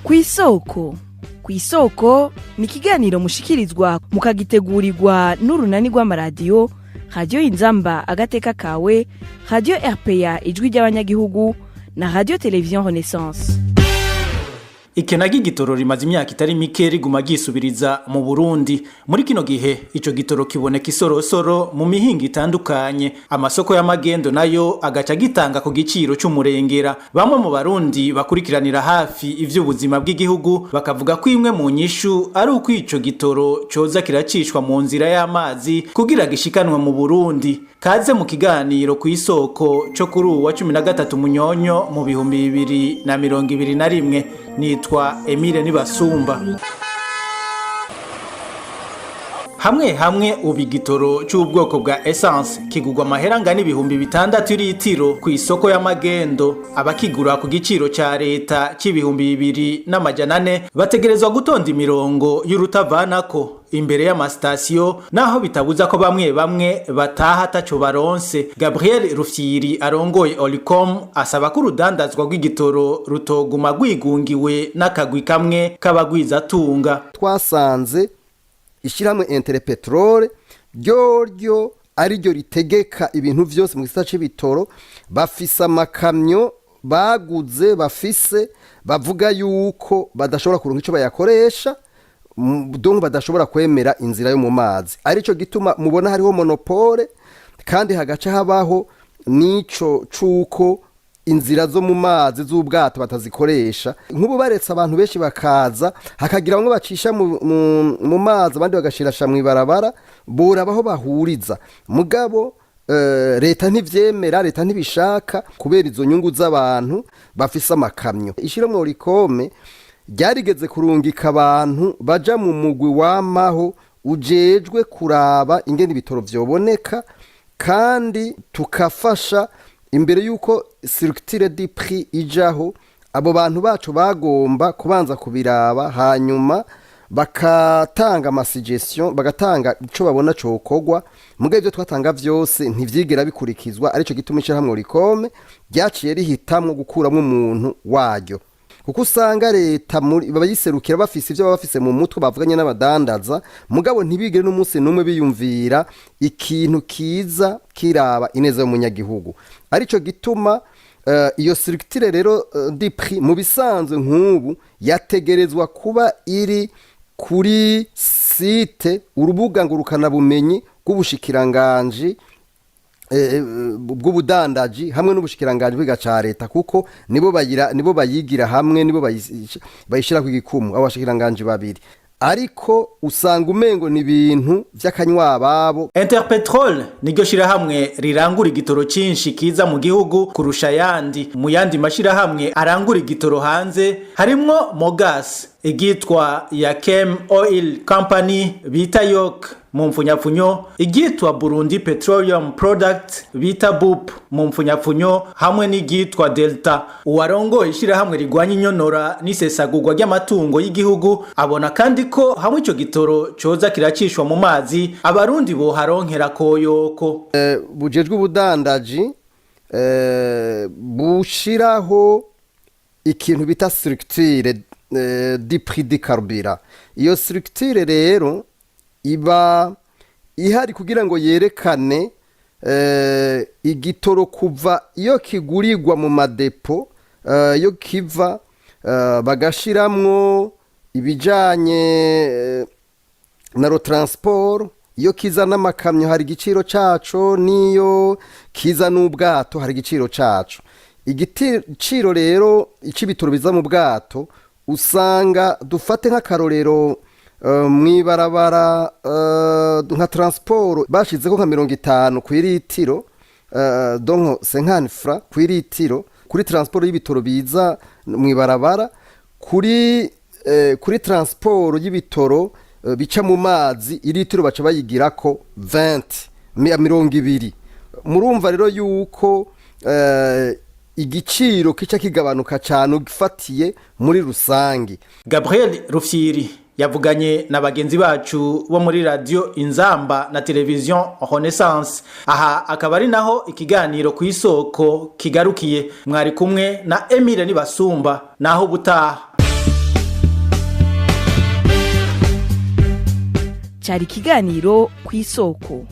Kw'isoko, Kw'isoko ni ikiganiro mushikirizwa mukagitegurirwa n'urunani rw'amaradiyo Radiyo Inzamba Agateka Kawe, Radiyo RPA Ijwi ry'Abanyagihugu na Radiyo Televiziyo Renaissance. Ikena ry'igitoro rimaze imyaka itari mike riguma ryisubiriza mu Burundi. Muri kino gihe ico gitoro kiboneka isorosoro mu mihingo itandukanye, amasoko y'amagendo nayo agaca gitanga ku giciro c'umurengera. Bamwe mu Barundi bakurikiranira hafi ivy'ubuzima bw'igihugu bakavuga ko imwe mu nyishu ari uko ico gitoro coza kiracishwa mu nzira y'amazi kugira gishikanwe mu Burundi. Kaze mu kiganiro Kw'isoko co kuri uwu wa 13 Munyonyo mu 2021. Nitwa Emile Nibasumba. Hamwe hamwe ubu igitoro c'ubwoko bwa essence kigurwa amahera angana 6000 litiro ku isoko y'amagendo. Abakigura ku giciro ca leta c'2400 bategerezwa gutonda imirongo y'urutavanako imbere y'amasitasiyo, naho bitabuza ko bamwe bamwe bataha ataco baronse. Gabriel Rufyiri arongoye Olucome asaba ko urudandazwa rw'igitoro rutoguma rwigungiwe n'akagwi kamwe k'abagwizatunga. Twasanze ishyirahamwe Interpetrol ryoryo ariryo ritegeka ibintu byose mu gisata c'ibitoro. Bafise amakamyo baguze, bafise bavuga yuko badashobora kuronka ico bayakoresha, donc badashobora kwemera inzira yo mu mazi. Arico gituma mubona hariho monopole, kandi hagaca habaho n'ico c'uko inzira zo mu mazi z'ubwato batazikoresha. Nk'ubu baretse abantu benshi bakaza, hakagira bamwe bacisha mu mazi, abandi bagashirasha mu ibarabara, boraba aho bahuriza. Mugabo leta ntivyemera, leta ntibishaka kubera izo nyungu z'abantu bafise amakamyo. Ishyirahamwe Olucome ryarigeze kurungika abantu baja mu mugwi wamaho ujejwe kuraba ingene ibitoro vyoboneka, kandi tukafasha imbere y'uko structure de prix ijaho. Abo bantu bacu bagomba kubanza kubiraba, hanyuma bakatanga ama suggestions, bagatanga ico babona cokogwa. Mugabo ivyo twatanga vyose ntivyigera bikurikizwa. Arico gituma ishirahamwe Olucome ryaciye rihitamwo gukuramwo umuntu waryo, kuko usanga leta bayiserukira bafise ivyo baba bafise mu mutwe bavuganye n'abadandaza, mugabo ntibigere n'umunsi n'umwe biyumvira ikintu kiza kiraba ineza y'umunyagihugu. Arico gituma iyo structure rero de prix mu bisanzwe nk'ubu yategerezwa kuba iri kuri site, urubuga ngurukanabumenyi bw'ubushikiranganji bw'ubudandaji hamwe n'ubushikiranganji bw'iga ca leta, kuko nibo bayira, nibo bayigira hamwe, nibo bayishira ku gikumu, abo bashikiranganji babiri. Ariko usanga umengo ni ibintu vy'akanywababo. Interpetrol niryo shirahamwe rirangura igitoro cinshi kiza mu gihugu kurusha ayandi. Mu yandi mashirahamwe arangura igitoro hanze harimwo Mogas, igitwa Yakem Oil Company bita Yok mu mfunyapfunyo, iryitwa Burundi Petroleum Product bita BUP mu mfunyapfunyo, hamwe n'iryitwa Delta. Uwarongoye ishirahamwe rigwanya inyonora n'isesagurwa ry'amatungo y'igihugu abona kandi ko hamwe ico gitoro coza kiracishwa mu mazi, Abarundi boharonkera koyoko. Bujejwe ubudandaji bushiraho ikintu bita structure du prix du carburant. Iyo structure rero iba ihari kugira ngo yerekane igitoro kuva iyo kigurirwa mu ma dépôts, iyo kiva, bagashiramwo ibijanye na le transport. Iyo kiza n'amakamyo hari igiciro caco, n'iyo kiza n'ubwato hari igiciro caco. Igiciro rero ic'ibitoro biza mu bwato, usanga dufate nk'akarorero, mw'ibarabara, nka transport bashizeko nka 50 kw'iritiro, donc 50 francs kw'iritiro kuri transport y'ibitoro biza mw'ibarabara. Kuri transport y'ibitoro bica mu mazi, iritiro baca bayigirako 20, 20. Murumva rero yuko igiciro kica kigabanuka cyane ugifatiye muri rusangi. Gabriel Rufyiri yavuganye na bagenzi bacu bo muri Radio Inzamba na Television Renaissance. Aha akaba ari naho ikiganiro Kw'isoko kigarukiye. Mwari kumwe na Emile Nibasumba. Naho ubutaha. Cyari ikiganiro Ku Isoko.